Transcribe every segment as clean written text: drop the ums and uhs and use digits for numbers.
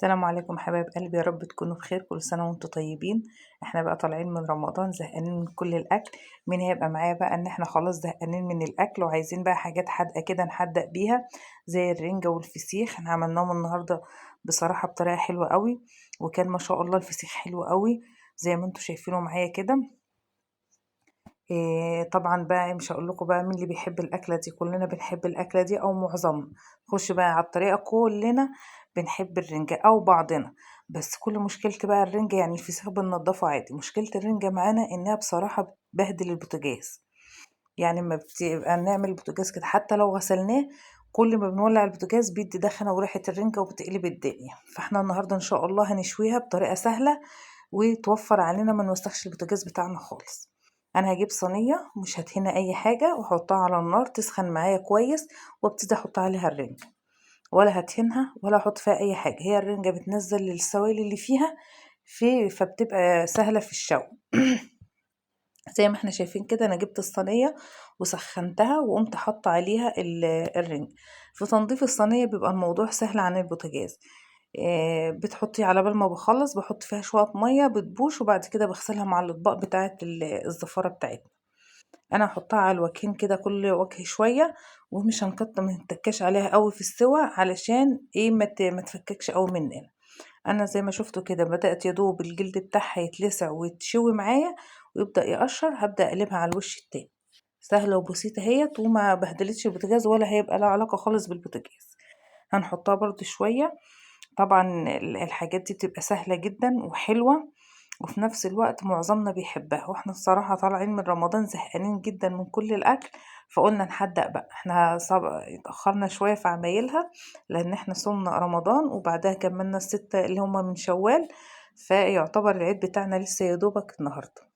السلام عليكم حبايب قلبي، يا رب تكونوا بخير. كل سنة وانتم طيبين. احنا بقى طالعين من رمضان زهقانين من كل الاكل. مين هيبقى معايا بقى ان احنا خلاص زهقانين من الاكل وعايزين بقى حاجات حادقة كده نحدق بيها زي الرنجة والفسيخ؟ احنا عملناهم النهاردة بصراحة بطريقة حلوة قوي، وكان ما شاء الله الفسيخ حلو قوي زي ما انتم شايفينه معايا كده. إيه طبعا بقى مش هقول لكم بقى مين اللي بيحب الاكلة دي، كلنا بنحب الاكلة دي او معظمنا. خش بقى على الطريقة، كلنا بنحب الرنجة او بعضنا، بس كل مشكلة بقى الرنجة، يعني الفسيخ بننضفه عادي، مشكلة الرنجة معانا انها بصراحة بتبهدل البوتاجاز. يعني ما بتبقى نعمل البوتاجاز كده حتى لو غسلناه، كل ما بنولع البوتاجاز بيدي دخنه وريحه الرنجة وبتقلب الدنيا. فاحنا النهارده ان شاء الله هنشويها بطريقة سهلة وتوفر علينا ما نوسخش البوتاجاز بتاعنا خالص. انا هجيب صينية مش هدهنها اي حاجة واحطها على النار تسخن معايا كويس، وابتدي احط عليها الرنجه، ولا هدهنها ولا احط فيها اي حاجة. هي الرنجه بتنزل السوائل اللي فيها فبتبقى سهلة في الشوي. زي ما احنا شايفين كده انا جبت الصينية وسخنتها وقمت حاطه عليها الرنجه. في تنظيف الصينية بيبقى الموضوع سهل عن البوتاجاز. بتحطي على بال ما بخلص بحط فيها شوية مية بتبوش، وبعد كده بغسلها مع الاطباق بتاعه الزفاره بتاعتنا. انا هحطها على الوجهين كده، كل وجه شوية، ومش هنكتر، ما نتكاش عليها قوي في السوا علشان ايه ما تفككش قوي مننا. انا زي ما شفتوا كده بدات يدوب الجلد بتاعها يتلسع ويتشوي معايا ويبدا يقشر. هبدا اقلبها على الوش التاني. سهلة وبسيطة اهيت، وما بهدلتش البوتاجاز ولا هيبقى لها علاقة خالص بالبوتاجاز. هنحطها برضو شوية. طبعا الحاجات دي بتبقى سهلة جدا وحلوه، وفي نفس الوقت معظمنا بيحبها. واحنا الصراحة طالعين من رمضان زهقانين جدا من كل الاكل، فقلنا نحدق بقى. احنا اتاخرنا شوية في عمايلها لان احنا صومنا رمضان وبعدها كملنا الستة اللي هما من شوال، فيعتبر العيد بتاعنا لسه يدوبك النهارده.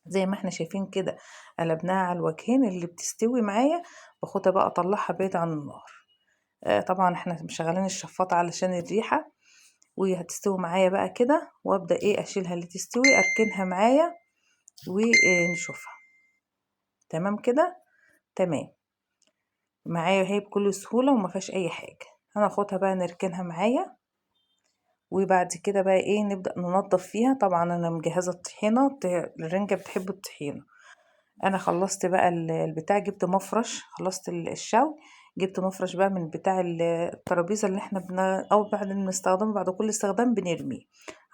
زي ما احنا شايفين كده قلبناها على الوجهين. اللي بتستوي معايا باخدها بقى اطلعها بعيد عن النار. طبعا احنا مشغلين الشفاطة علشان الريحة، وهتستوي معايا بقى كده. وابدا اشيلها اللي تستوي اركنها معايا ونشوفها. تمام كده، تمام معايا هي بكل سهولة وما فيهاش اي حاجة. هناخدها بقى نركنها معايا، وبعد كده بقى نبدا ننظف فيها. طبعا انا مجهزة الطحينه، الرنجه بتحب الطحينه. انا خلصت بقى البتاع، جبت مفرش، خلصت الشوي، جبت مفرش بقى من بتاع الترابيزة اللي احنا او بعد ما نستخدمه، بعد كل استخدام بنرميه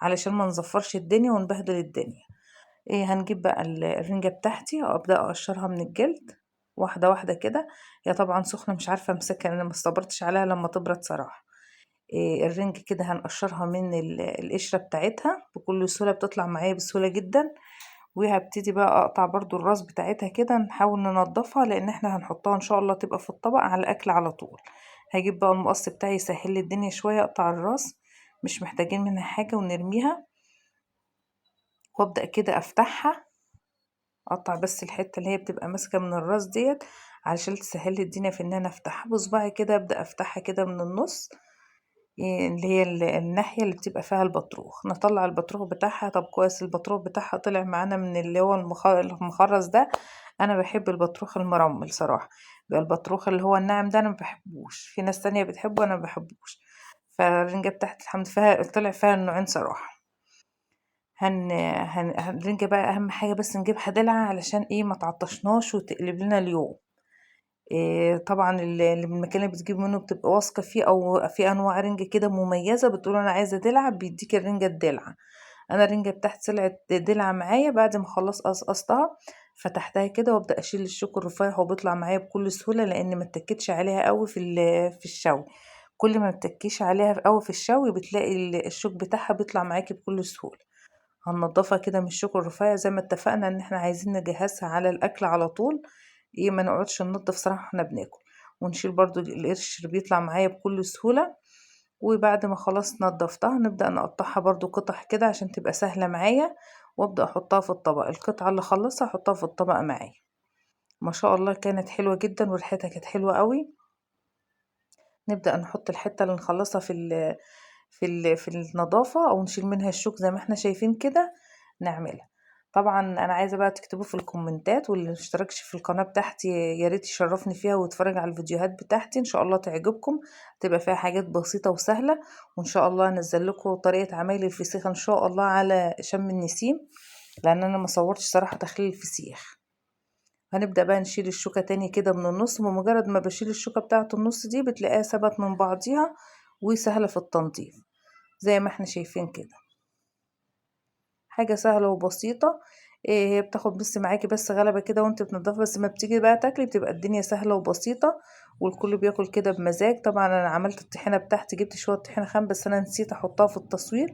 علشان ما نزفرش الدنيا ونبهدل الدنيا. هنجيب بقى الرنجه بتاعتي وابدا اقشرها من الجلد واحدة واحدة كده. هي طبعا سخنة مش عارفه امسكها، انا ما استبرتش عليها لما تبرد صراحة. الرنج كده هنقشرها من القشرة بتاعتها بكل سهولة، بتطلع معايا بسهولة جدا. وهبتدي بقى اقطع برضو الراس بتاعتها كده، نحاول ننضفها لان احنا هنحطها ان شاء الله تبقى في الطبق على الاكل على طول. هجيب بقى المقص بتاعي يسهل لي الدنيا شوية، اقطع الراس مش محتاجين منها حاجة ونرميها. وابدا كده افتحها، اقطع بس الحتة اللي هي بتبقى ماسكه من الراس ديت علشان تسهل لي الدنيا في ان انا افتحها بصباعي كده. ابدا افتحها كده من النص، اللي هي الناحية اللي بتبقى فيها البطروخ. نطلع البطروخ بتاعها. طب كويس، البطروخ بتاعها طلع معانا من اللي هو المخرز ده. انا بحب البطروخ المرمل صراحة، بيبقى البطروخ اللي هو الناعم ده انا ما بحبوش، في ناس تانية بتحبه انا ما بحبوش. فالرنجة بتاعت الحمد فيها طلع فيها النوعين صراحة. الرنجة بقى اهم حاجة بس نجيبها دلعة علشان ما تعطشناش وتقلب لنا اليوم. طبعا اللي من المكان اللي بتجيب منه بتبقى واثقة فيه، او في انواع رنجة كده مميزة بتقول انا عايزة دلعة بيديك الرنجة الدلعة. انا الرنجة بتاعتي طلعت دلعة معايا بعد ما خلصت قصقصتها، فتحتها كده وابدا اشيل الشوك الرفيع، وبيطلع معايا بكل سهولة لان ما اتكتش عليها قوي في الشوي. كل ما بتكيش عليها قوي في الشوي بتلاقي الشوك بتاعها بيطلع معاكي بكل سهولة. هننضفها كده من الشوك الرفيع زي ما اتفقنا ان احنا عايزين نجهزها على الاكل على طول، ما نقعدش ننضف صراحة احنا بناكل. ونشيل برضو القرش اللي بيطلع معايا بكل سهولة. وبعد ما خلاص نضفتها نبدأ نقطعها برضو قطع كده عشان تبقى سهلة معايا، وابدأ احطها في الطبق. القطعة اللي خلصتها احطها في الطبق معايا. ما شاء الله كانت حلوة جدا وريحتها كانت حلوة قوي. نبدأ نحط الحتة اللي نخلصها في النظافة، او نشيل منها الشوك زي ما احنا شايفين كده نعملها. طبعا انا عايزه بقى تكتبوا في الكومنتات، واللي مشتركش في القناة بتاعتي يا ريت يشرفني فيها ويتفرج على الفيديوهات بتاعتي، ان شاء الله تعجبكم، تبقى فيها حاجات بسيطة وسهلة. وان شاء الله انزل لكم طريقه عمايل الفسيخ ان شاء الله على شم النسيم، لان انا ما صورتش صراحة تخليل الفسيخ. هنبدا بقى نشيل الشوكة تاني كده من النص. بمجرد ما بشيل الشوكة بتاعه النص دي بتلاقيها ثبت من بعضيها وسهلة في التنظيف زي ما احنا شايفين كده، حاجة سهلة وبسيطة. هي بتاخد بس معاكي بس غلبه كده وانت بتنضفي، بس ما بتيجي بقى تاكلي بتبقى الدنيا سهلة وبسيطة، والكل بياكل كده بمزاج. طبعا انا عملت الطحينه بتاعتي، جبت شوية طحينه خام بس انا نسيت احطها في التصوير.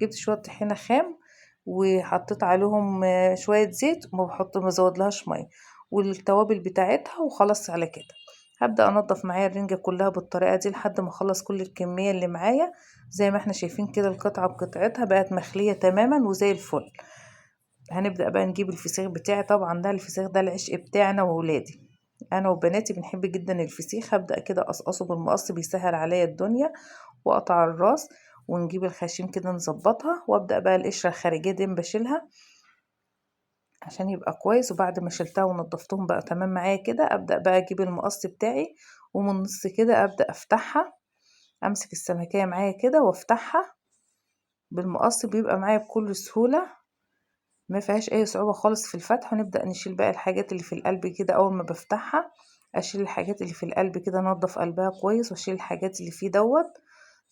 جبت شوية طحينه خام وحطيت عليهم شوية زيت، وما بحط ما زودلهاش مية، والتوابل بتاعتها، وخلاص على كده. هبدا انضف معايا الرنجه كلها بالطريقة دي لحد ما اخلص كل الكمية اللي معايا. زي ما احنا شايفين كده القطعة بقطعتها بقت مخليه تماما وزي الفل. هنبدا بقى نجيب الفسيخ بتاعي. طبعا ده الفسيخ ده العشق بتاعنا وولادي، انا وبناتي بنحب جدا الفسيخ. هبدا كده اقصقصه بالمقص، بيسهل عليا الدنيا، واقطع الراس، ونجيب الخشيم كده نظبطها، وابدا بقى القشرة الخارجية دي بشيلها عشان يبقى كويس. وبعد ما شلتها ونضفتهم بقى تمام معايا كده، ابدا بقى اجيب المقص بتاعي ومن النص كده ابدا افتحها، امسك السمكيه معايا كده وافتحها بالمقص، بيبقى معايا بكل سهولة، ما فيهاش اي صعوبة خالص في الفتح. ونبدا نشيل بقى الحاجات اللي في القلب كده. اول ما بفتحها اشيل الحاجات اللي في القلب كده، انضف قلبها كويس، واشيل الحاجات اللي فيه دوت.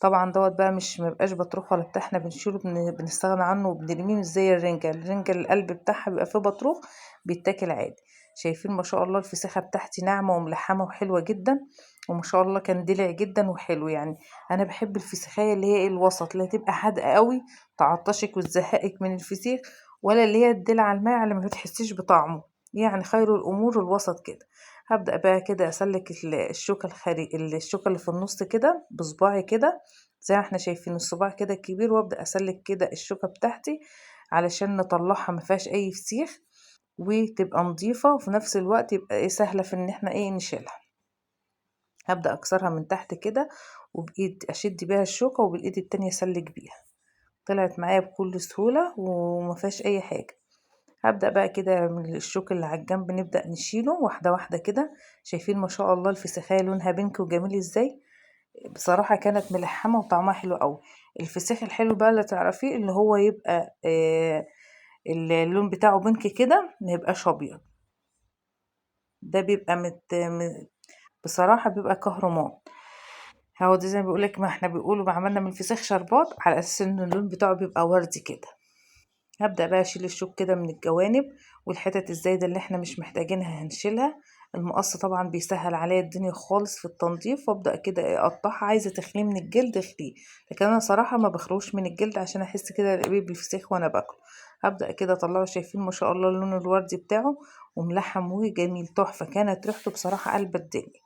طبعا دوت بقى مش مبقاش بطروخ ولا بتاع، احنا بنشيله بنستغنى عنه وبنرميه، مش زي الرنجة. الرنجة القلب بتاعها بيبقى فيه بطروخ بيتاكل عادي. شايفين ما شاء الله الفسيخة بتاعتي ناعمة وملحمة وحلوة جدا، وما شاء الله كان دلع جدا وحلو. انا بحب الفسيخية اللي هي الوسط، لا تبقى حادقة قوي تعطشك وتزهقك من الفسيخ، ولا اللي هي الدلع المايع اللي ما بتحسيش بطعمه. خير الامور الوسط كده. هبدأ بقى كده اسلك الشوكة الخارج، الشوكة اللي في النص كده بصباعي كده زي ما احنا شايفين الصباع كده الكبير، وابدأ اسلك كده الشوكة بتاعتي علشان نطلعها ما فيهاش اي فسيخ، وتبقى نظيفة، وفي نفس الوقت يبقى سهلة في ان احنا نشيلها. هبدأ اكسرها من تحت كده، وبايد اشد بيها الشوكة، وبالايد التانية اسلك بيها. طلعت معايا بكل سهولة وما فيهاش اي حاجة. هبدأ بقى كده من الشوك اللي على الجنب نبدأ نشيله واحدة واحدة كده. شايفين ما شاء الله الفسيخية لونها بينك وجميل ازاي، بصراحة كانت ملحمة وطعمها حلو قوي. الفسيخ الحلو بقى اللي تعرفيه اللي هو يبقى اللون بتاعه بينك كده، ما يبقاش ابيض، ده بيبقى بصراحة بيبقى كهرمان. هو ده زي ما بيقولك، ما احنا بيقولوا ما عملنا من الفسيخ شربات، على اساس ان اللون بتاعه بيبقى وردي كده. هبدأ بقى اشيل الشوك كده من الجوانب، والحتت الزايدة اللي احنا مش محتاجينها هنشيلها. المقص طبعا بيسهل عليا الدنيا خالص في التنظيف. وابدأ كده اقطعها. عايزة تخليه من الجلد اخليه، لكن انا صراحة ما بخلوش من الجلد عشان احس كده بالفسيخ وانا باكله. هبدأ كده اطلعه. شايفين ما شاء الله اللون الوردي بتاعه وملحم وجميل تحفة، كانت ريحته بصراحة قلب الدنيا.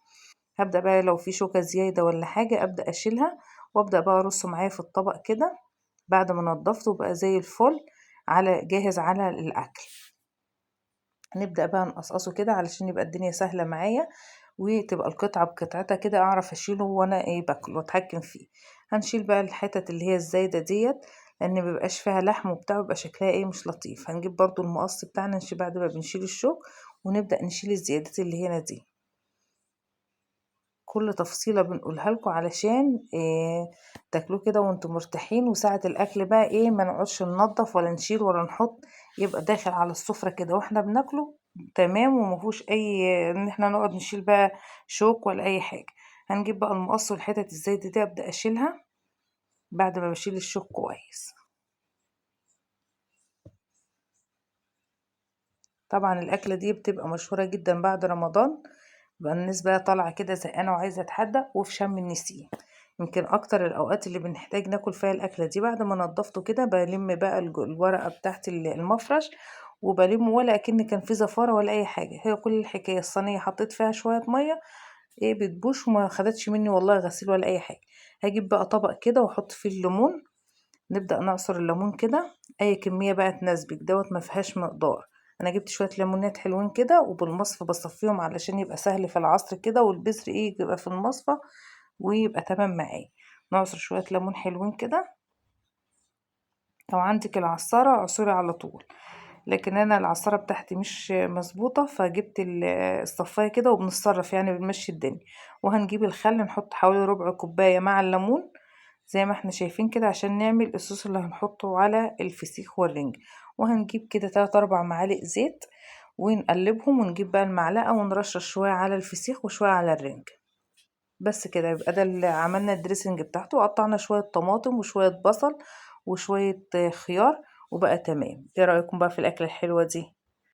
هبدأ بقى لو في شوكة زيادة ولا حاجة ابدأ اشيلها، وابدأ بقى ارصه معايا في الطبق كده بعد ما نضفته بقى زي الفل، جاهز على الاكل. هنبدأ بقى نقصقصه كده علشان يبقى الدنيا سهلة معايا، وتبقى القطعة بقطعتها كده، اعرف اشيله وانا باكله واتحكم فيه. هنشيل بقى الحتت اللي هي الزايدة ديت، لان مبيبقاش فيها لحم وبتاع، بيبقى شكلها مش لطيف. هنجيب برضو المقص بتاعنا نشيل بعد ما بنشيل الشوك، ونبدأ نشيل الزيادات اللي هنا دي. كل تفصيلة بنقولها لكم علشان تاكلوه كده وانتم مرتاحين. وساعة الاكل بقى ما نقعدش ننظف ولا نشيل ولا نحط، يبقى داخل على السفرة كده واحنا بناكله تمام، وما فيهوش اي ان احنا نقعد نشيل بقى شوك ولا اي حاجة. هنجيب بقى المقص والحتت الزايدة دي ابدأ اشيلها بعد ما بشيل الشوك كويس. طبعا الاكلة دي بتبقى مشهورة جدا بعد رمضان، بقى الناس بقى طالعة كده زهقانة وعايزة تحدق، وفي شم النسيم يمكن اكتر الاوقات اللي بنحتاج ناكل فيها الاكلة دي. بعد ما نضفته كده بلم بقى الورقة بتاعت المفرش وبلمه، ولا اكن كان في زفارة ولا اي حاجة. هي كل الحكاية الصينية حطيت فيها شوية مية بتبوش، وما خدتش مني والله غسيل ولا اي حاجة. هجيب بقى طبق كده واحط فيه الليمون، نبدأ نعصر الليمون كده، اي كمية بقى تناسبك دوت، ما فيهاش مقدار. انا جبت شوية ليمونات حلوين كده، وبالمصفى بصفيهم علشان يبقى سهل في العصر كده، والبذر يبقى في المصفى ويبقى تمام معايا. نعصر شوية ليمون حلوين كده، لو عندك العصارة اعصري على طول. لكن انا العصاره بتاعتي مش مظبوطة، فجبت الصفايه كده وبنتصرف يعني، بنمشي الدنيا. وهنجيب الخل نحط حوالي ربع كوباية مع الليمون زي ما احنا شايفين كده، عشان نعمل الصوص اللي هنحطه على الفسيخ والرنجة. وهنجيب كده 3 4 معالق زيت ونقلبهم، ونجيب بقى المعلقة ونرشش شوية على الفسيخ وشوية على الرنجة. بس كده يبقى ده اللي عملنا ال dressing بتاعته. وقطعنا شوية طماطم وشوية بصل وشوية خيار وبقى تمام. ايه رأيكم بقى في الأكلة الحلوة دي؟